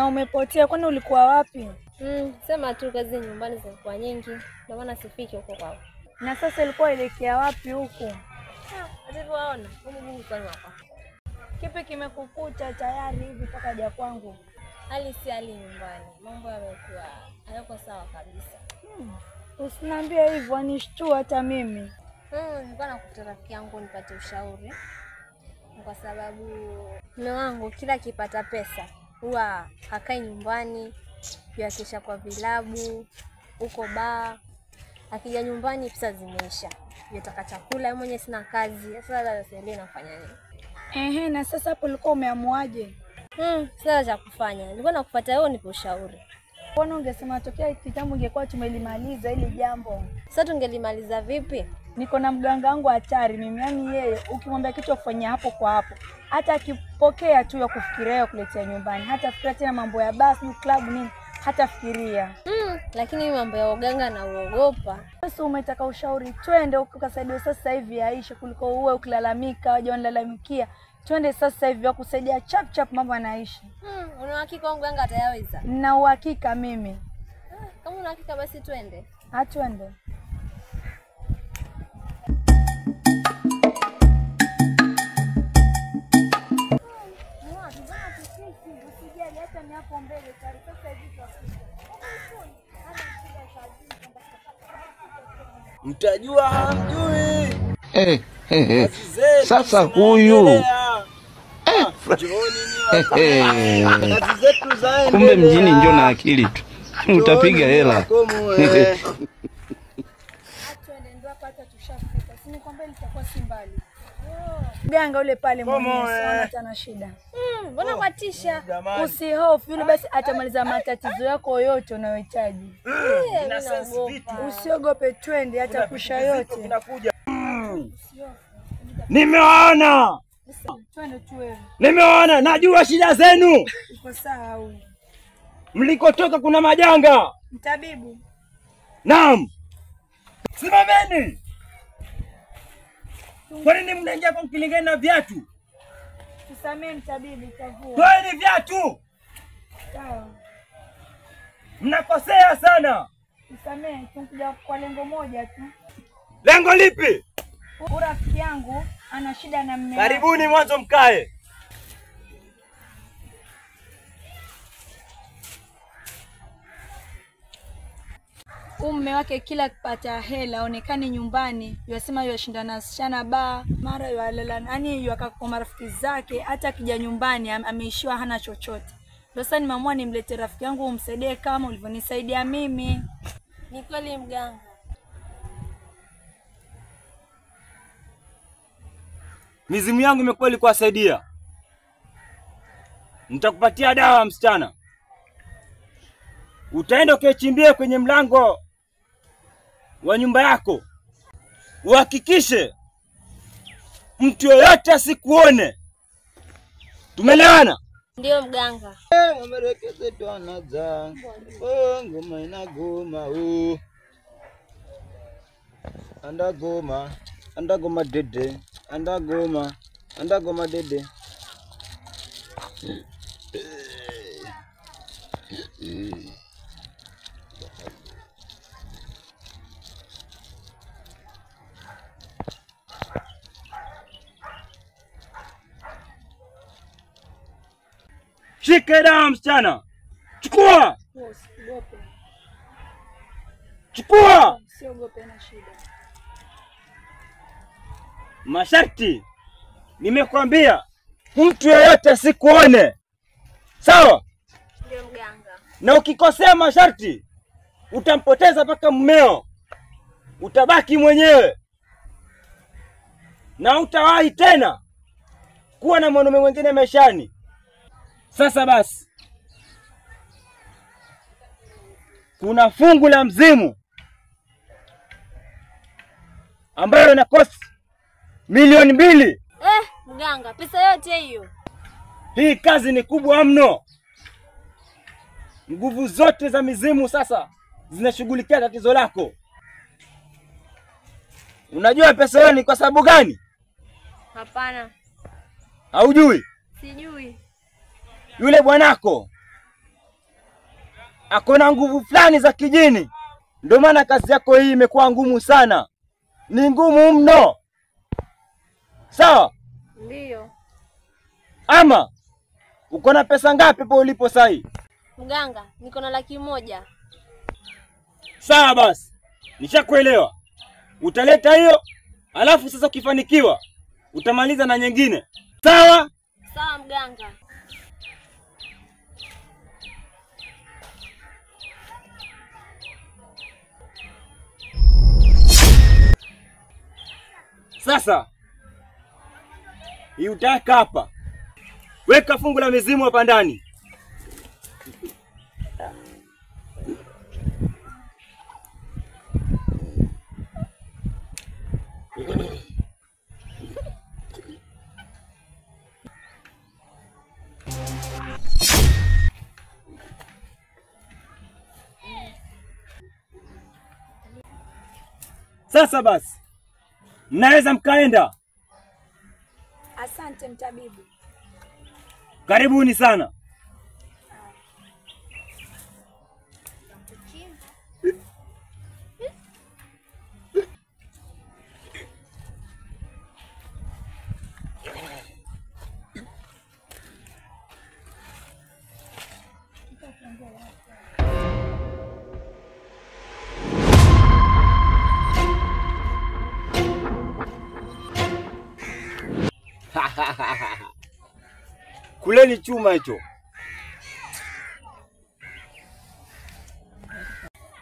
umepotea, kwani ulikuwa wapi? Sema tu kazi nyumbani zilikuwa nyingi, ndio maana sifiki huko kwao. Na sasa ulikuwa elekea wapi huko? Ulivyoona, Mungu kwa hapa. Kipi kimekukuta tayari hivi mpaka haja kwangu? Hali si hali nyumbani, mambo yamekuwa hayako sawa kabisa. Usiniambie hivyo, anishtua hata mimi. Nilikuwa nakuta rafiki yangu nipate ushauri. Kwa sababu mume wangu kila akipata pesa huwa hakai nyumbani, yuakesha kwa vilabu, huko baa. Akija nyumbani pesa zimeisha. Yataka chakula, mwenye sina kazi. Sasa sielewi nafanya nini. Ehe, na sasa hapo ulikuwa umeamuaje? Sina cha kufanya. Nilikuwa nakufuata wewe unipe ushauri. Mbona ungesema tokea kitambo ingekuwa tumelimaliza hili jambo. Sasa tungelimaliza vipi? Niko na mganga wangu hatari mimi. Yaani yeye ukimwambia kitu afanyia hapo kwa hapo. Hata akipokea tu ya kufikiria kuletea nyumbani, hata fikiria tena mambo ya basi, club nini, hata fikiria. Lakini mimi mambo ya uganga na uogopa. Sasa umetaka ushauri, twende ukasaidiwe sasa hivi aishe kuliko uwe ukilalamika, waje wanilalamikia. Twende sasa hivi wakusaidia chap chap mambo yanaishi. Una uhakika mganga atayaweza? Na uhakika mimi. Kama una uhakika basi twende. Twende. Mtajua hamjui. Sasa huyu kumbe mjini njoo na akili tu utapiga hela. Mganga yule pale mwenyewe hata na shida. Mbona kwatisha? Usihofu, yule basi atamaliza matatizo yako yote unayohitaji. Usiogope, twende hata kusha yote. Nimeona. Twende tu wewe. Nimeona, najua shida zenu. Uko sawa. Mlikotoka kuna majanga. Mtabibu. Naam. Simameni. Kwa nini mnaingia kwa mkilingeni na viatu? Tusamee mtabibu, tavua. Toeni viatu. Sawa. Mnakosea sana. Tusamee, tumkuja kwa lengo moja tu. Lengo lipi? Rafiki yangu ana shida na mume. Karibuni mwanzo mkae. Mume wake kila akipata hela aonekane nyumbani, yasema yashinda na wasichana baa, mara yalala, yani yaka kwa marafiki zake, hata akija nyumbani ameishiwa hana chochote. Ndio sasa nimeamua nimlete rafiki yangu umsaidie kama ulivyonisaidia mimi. Ni kweli mganga. Mizimu yangu imekuwa ilikuwasaidia. Nitakupatia dawa msichana. Utaenda ukichimbie kwenye mlango wa nyumba yako. Uhakikishe mtu yeyote asikuone. Tumeelewana? Ndio mganga. Amerekeze tuanaza. Ngoma inagoma u. Andagoma, andagoma dede, andagoma, andagoma dede. Shika dawa msichana. Chukua. Usiogope. Chukua. Usiogope na shida. Masharti nimekwambia mtu yeyote asikuone. Sawa? Ndio mganga. Na ukikosea masharti utampoteza mpaka mmeo. Utabaki mwenyewe. Na utawahi tena kuwa na mwanaume mwingine maishani. Sasa basi, kuna fungu la mzimu ambayo inakosi 2,000,000. Mganga, pesa yote hiyo? Hii kazi ni kubwa mno. Nguvu zote za mizimu sasa zinashughulikia tatizo lako. Unajua pesa hiyo ni kwa sababu gani? Hapana. Haujui? Sijui. Yule bwanako Akona nguvu fulani za kijini. Ndio maana kazi yako hii imekuwa ngumu sana. Ni ngumu mno. Sawa? Ndio. Ama uko na pesa ngapi hapo ulipo sahi? Mganga, niko na 100,000. Sawa basi. Nishakuelewa. Utaleta hiyo, alafu sasa ukifanikiwa utamaliza na nyingine. Sawa? Sawa mganga. Sasa hii utaweka hapa. Weka fungu la mizimu hapa ndani. Sasa basi, mnaweza mkaenda. Asante mtabibu. Karibuni sana. Kuleni chuma hicho.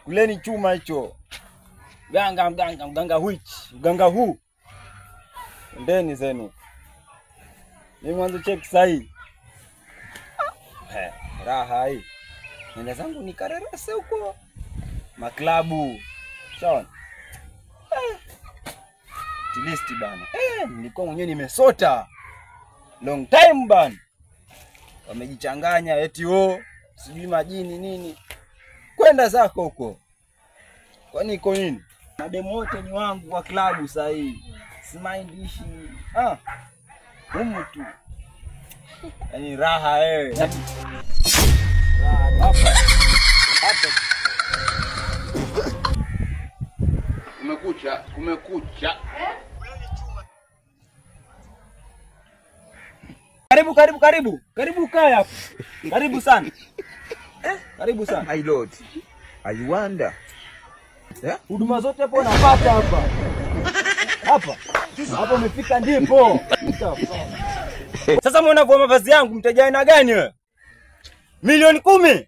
Kuleni chuma hicho. Mganga, mganga, mganga which? Mganga huu. Endeni zenu. Mimi mwanzo check sahi. Raha hii. Nenda zangu nikarerese huko. Maklabu. Sawa. List bana. Nilikuwa mwenyewe nimesota. Long time bana. Wamejichanganya eti oh, sijui majini nini. Kwenda zako huko. Kwani iko nini? Na demo wote ni wangu kwa klabu sasa hii. Simindishi. Humu tu. Yaani raha wewe. Raha hapa. Hapa. Kumekucha, kumekucha. Karibu, karibu, karibu. Karibu kae hapo. Karibu sana. Karibu sana. My lord, I wonder. Huduma zote hapo unapata hapa. Hapa. Hapo umefika ndipo. Sasa mbona unavua mavazi yangu mteja aina gani wewe? 10,000,000.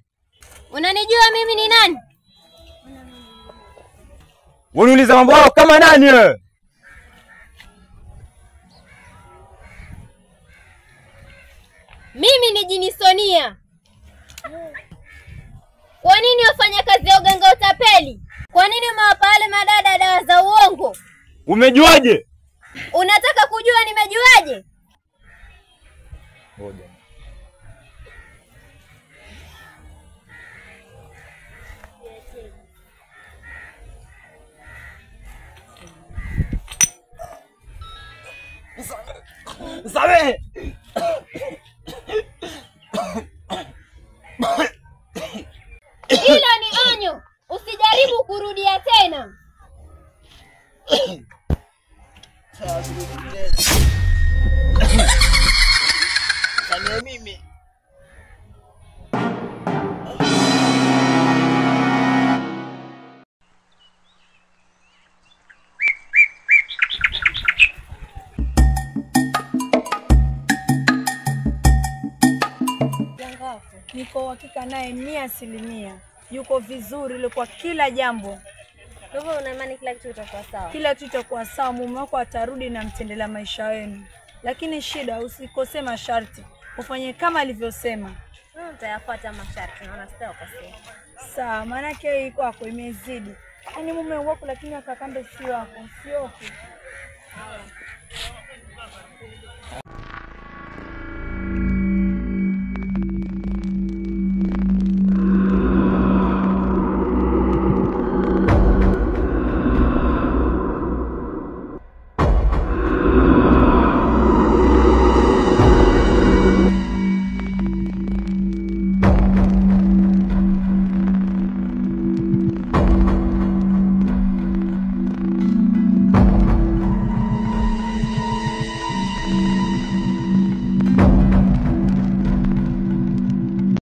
Unanijua mimi ni nani? Unaniuliza mambo yao kama nani wewe? Mimi ni Jini Sonia. Kwa nini wafanya kazi ya uganga utapeli? Kwa nini umewapa wale madada dawa za uongo? Umejuaje? Unataka kujua nimejuaje? Ngoja. Sabe? Hilo ni onyo. Usijaribu kurudia tena. Samehe mimi. Niko uhakika naye 100%. Yuko vizuri ile kwa kila jambo. Kwa hivyo una imani kila kitu kitakuwa sawa? Kila kitu kitakuwa sawa, mume wako atarudi na mtendelea maisha yenu. Lakini shida usikose masharti. Ufanye kama alivyosema. Nitayafuata masharti, naona sitakosea. Sawa, maana yake hii kwako imezidi. Yaani mume wako lakini akakambe si wako, sio.